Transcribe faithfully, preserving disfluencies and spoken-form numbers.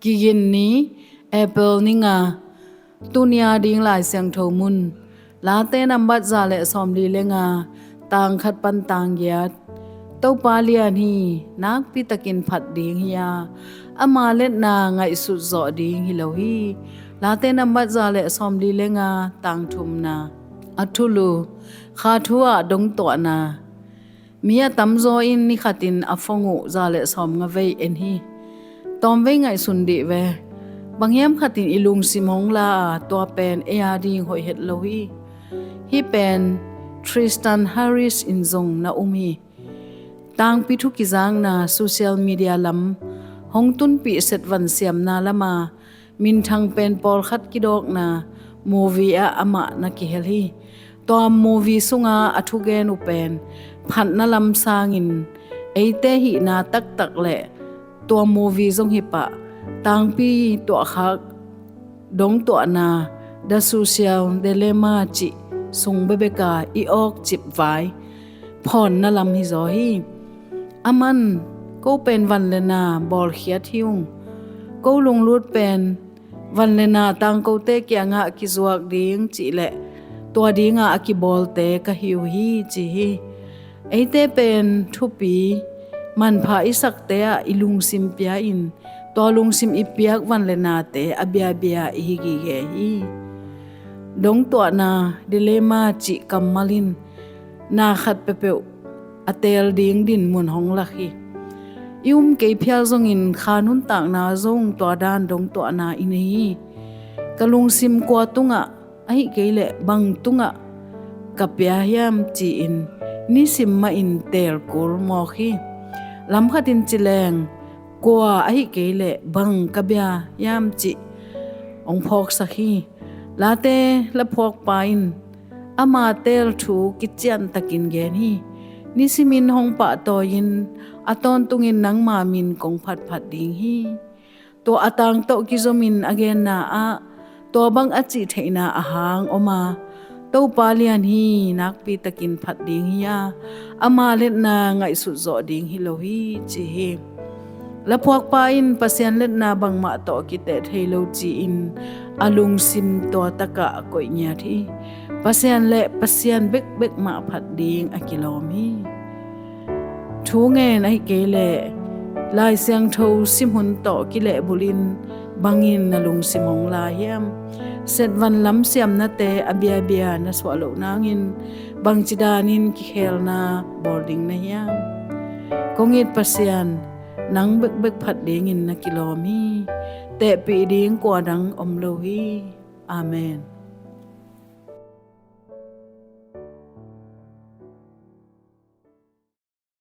Kigin ni, April ni nga. Tuni a ding Lai Siangtho mun, Late nambat za le sawmli le nga, tang khat pan tang giat. Topa lian hi, nakpi takin phat ding hi a, ama letna ngaihsut zawh ding hi lo hi. Late nambat za le sawmli le nga, tang thumna. A thulu, kha thu ah dongtuahna. Mi a tamzaw in ni khatin a phone uh za le sawmnga vei en hi. Tawmvei ngaihsun dih ve. Bang hiam khatin i lungsim hong la a, tua pen ei a ding hoih het lo hi. Hih pen Tristan Harris in zong na um hi. Tangpi thu kizakna social media lam hong tunpih setvan siamna lama minthang pen pawlkhat kidawkna movie ah amah na kihel hi. Tua movie sunga a thugen uh pen phatna lam sangin eite hihna taktak le tua movie zong hi pah, tangpi tuahkhak dongtuahna, The Social Dilemma cih sung bekbeka i awkcip vai phawnna lam hi zaw hi. Aman, ko pen van le na bawlkhiat hi ung. Ko lunglut pen van le na tangkote kiangah kizuak ding cih le tua dinga a kibawlte ka hi uh hi, ci hi. Eite pen thupi manpha i sakte ah i lungsim pia-in tua lungsim i piak van le nate a biabia i hi gige hi. Dongtuahna, dilemma cih kammal in na khat peuhpeuh a teel ding dinmun hong lak hi. I um kei phial zongin kha nuntakna zong tua dan dongtuahna i nei hi. Ka lungsim kua tungah, ahih kei leh bang tungah ka pia hiam ci-in nisim mahin teel kul mawk hi. Lamkhatin ci leng, kua ahih kei leh bang ka bia hiam cih hong phawksak hi. Late laphuakpa in ama teel thu kiciantakin gen hi. Nisimin hong pahtawi-in a tawntungin nangma min kong phatphat ding hi. Tua a tang tawh kizomin a genna ah tua bang a cih theihna a hang om a, Topa lian hi, nakpi takin phat ding hi a, ama letna ngaihsut zawh ding hi lo hi, ci hi. Laphuakpa in Pasian letna bangmah tawh kiteh thei lo ci-in a lungsim tua takah a koih ngiat hi. Pasian le Pasian bekbek mah phat ding a kilawm hi. Thu ngen ahih kei leh Lai Siangtho sim hun tawh kilehbulhin bangin na lungsim hong la hiam? Setvan lam siamnate a biabia na suah loh nangin bangci danin kikhelna bawl ding na hiam? Kong it Pasian, nang bekbek phat dingin na kilawm hi. Tehpih ding kua dang om lo hi. Amen.